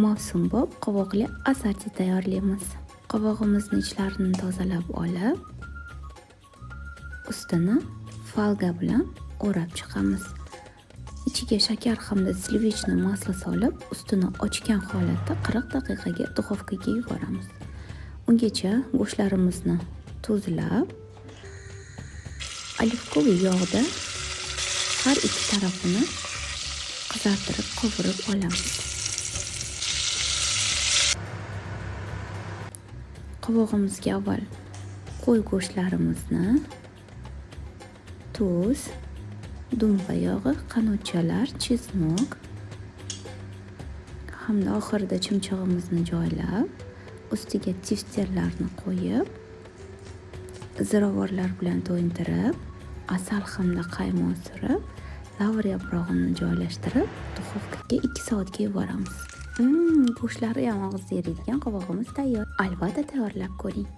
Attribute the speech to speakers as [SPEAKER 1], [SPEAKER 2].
[SPEAKER 1] Mavsumbop qovoqli assorti tayyorlaymiz. Qovog'imizni ichlarini tozalab olib, ustini folga bilan o'rab chiqamiz. Ichiga shakar hamda сливочный масло solib, ustini ochgan holatda 40 daqiqaga duxovkaga yuboramiz. Ungacha go'shtlarimizni tuzlab, оливковый yog'da har ikki tarafini qizartirib qovurib olamiz. Qovog'imizga avval qo'y go'shtlarimizni, tuz, dumba yog'i, qanotchalar, чеснок hamda oxirida chimchig'imizni joylab, ustiga tiftellarni qo'yib, ziravorlar bilan to'yintirib, asal hamda qaymoq surib, lavr yaprog'ini joylashtirib, duxovkaga 2 soatga yuboramiz. Go'shtlari ham og'izda eriydigan qovog'imiz tayyor. Albatta tayyorlab ko'ring.